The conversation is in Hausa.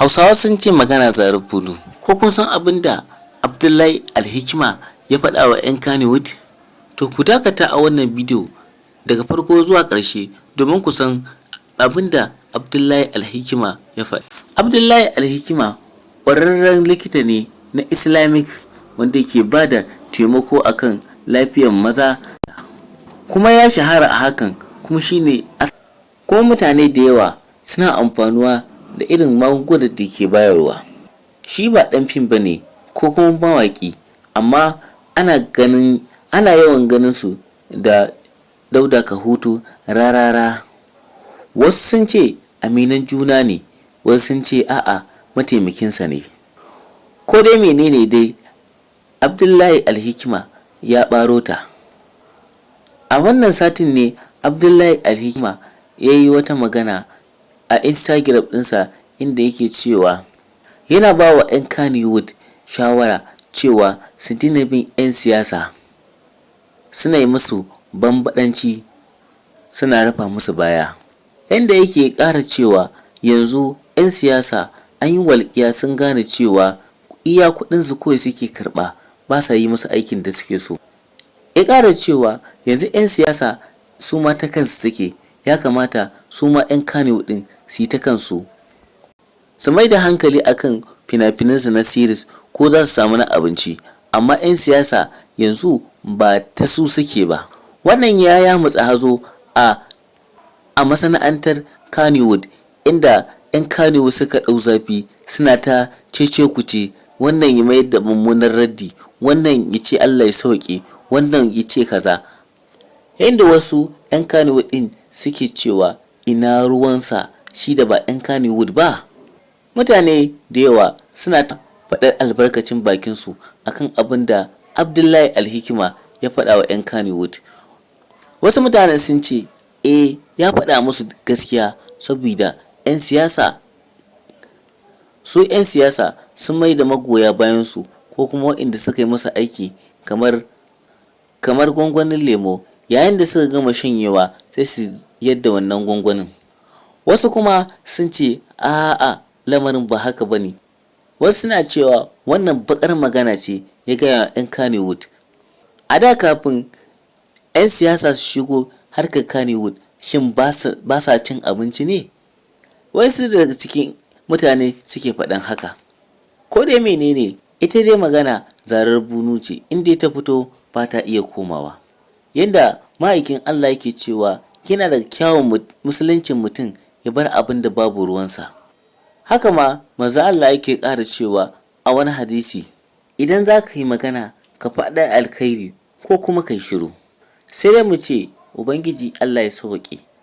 Hausawa sun ce magana zarar bunu. Ko kun san abin da Abdullahi Alhikima ya faɗa wa 'yan Kannywood? To ku dakata a wannan bidiyo daga farko zuwa ƙarshe domin ku san abin da Abdullahi Alhikima ya faɗa. Abdullahi Alhikima ƙwararren likita ne na Islamic wanda ke ba da taimako akan lafiyar maza, kuma ya shahara a hakan, kuma shine kuma mutane da yawa suna amfanuwa da irin magungunan da ke bayarwa. Shi ba ɗan fim ba ne ko kuma mawaƙi, amma ana ganin ana yawan ganin su da Dauda Kahutu Rarara. Wasu sun ce aminan juna ne, wasu sun ce a'a, mataimakinsa ne. Ko dai menene dai, Abdullahi Alhikima ya ɓaro ta. A wannan satin ne Abdullahi Alhikima ya yi wata magana a Instagram ɗinsa inda yake cewa yana ba wa 'yan Kannywood shawara cewa su daina bin 'yan siyasa suna yi musu bambaɗanci, suna rufa musu baya. Yanda yake ƙara cewa yanzu 'yan siyasa an yi walƙiya, sun gane cewa iya kuɗinsu kawai suke karɓa, ba sa yi musu aikin da suke so. Ya ƙara cewa yanzu 'yan siyasa su ma ta kansu suke, ya kamata su ma 'yan Kannywood ɗin su yi ta kansu, su mai da hankali akan fina-finansu na series ko za su samu na abinci, amma 'yan siyasa yanzu ba ta su suke ba. Wannan ya yamutsa hazo a masana'antar Kannywood, inda 'yan Kannywood suka ɗau zafi, suna ta cece-kuce, wannan ya mayar da mummunan raddi, wannan ya ce Allah ya sauke, wannan ya ce kaza. Yanda wasu 'yan Kannywood ɗin suke cewa ina ruwansa shi da ba 'yan Kannywood ba. Mutane da yawa suna ta faɗar albarkacin bakinsu akan abin da Abdullahi Alhikima ya faɗa wa 'yan Kannywood. Wasu mutanen sun ce eh, ya faɗa musu gaskiya, saboda 'yan siyasa su 'yan siyasa sun mai da magoya bayansu ko kuma waɗanda suka yi musu aiki kamar gwangwanin lemo, yayin da suka gama shanyewa sai su yadda wannan gwangwanin. Wasu kuma sun ce a'a, lamarin ba haka ba ne. Wasu suna cewa wannan baƙar magana ce ya gaya wa 'yan Kannywood. A da kafin 'yan siyasa su shigo harkar Kannywood, shin ba sa cin abinci ne? Wasu daga cikin mutane suke faɗan haka. Ko dai menene, ita dai magana zarar bunu ce, in dai ta fito ba ta iya komawa. Yanda ma'aikin Allah yake cewa yana da kyawun musuluncin mutum ya bar abin da babu ruwansa. Haka ma manzo Allah yake ƙara cewa a wani hadisi, idan za ka yi magana ka faɗa alkhairi ko kuma ka yi shiru. Sai dai mu ce Ubangiji Allah ya sauwaƙe.